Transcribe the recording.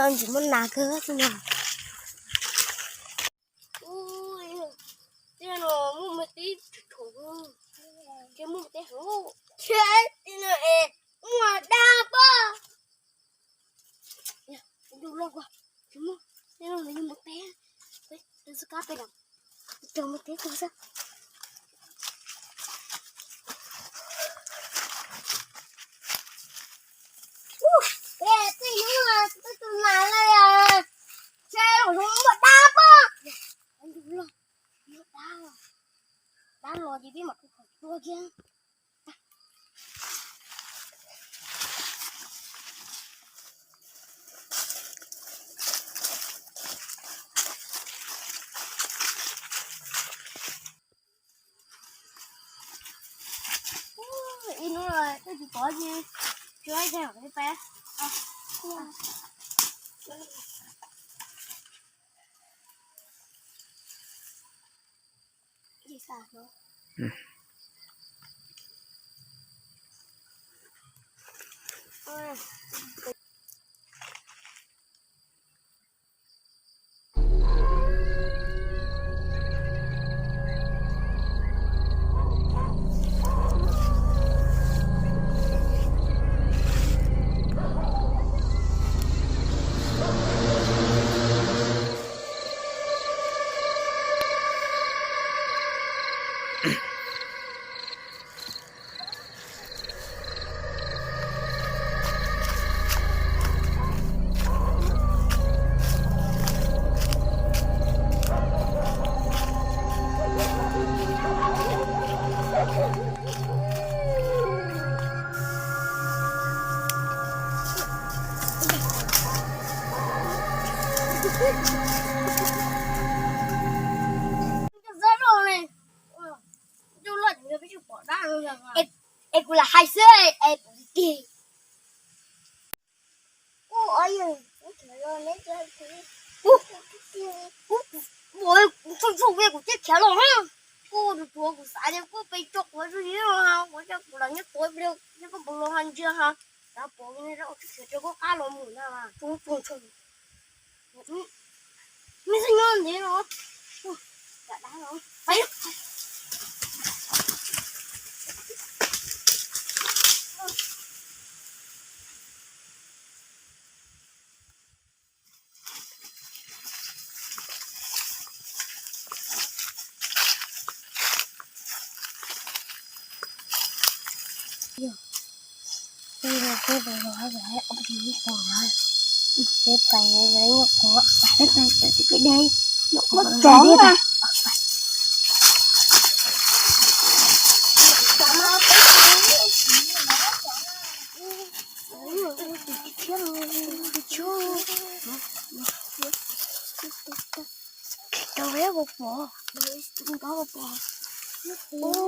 Ntsis muaj nas kawg no. Ua, tej no muaj muaj teb, teb muaj teb heev. Tej no es muaj dab pob. Tus loj kua, tus muaj, tej no nws muaj teb. Tus xub kab peb los, tus muaj teb tus xwb. Tej no tus nas lawm, ntshe los muaj dab pob. Dab los ces peb mam tua kiag. Ib hnub twb tsis pom ces tsuav ib teg peb. Es kuv lam hais xwb es kuv tig. Kuv, kuv, kuv tsuj tsuj kuv thiaj khiav los na. Kuv tus tuav kuv xav tias kuv pem tso quav tsuj yim los, kuv coj kuv los nyob tuav ib pliag, nyob koj puas los ho ntsia ho, xav pom rau kuv khiav rau koj qab los mus na, tsuj tsuj tsuj. Me xwb nyob ntev no. Rau peb puas pom? Rau peb puas pom?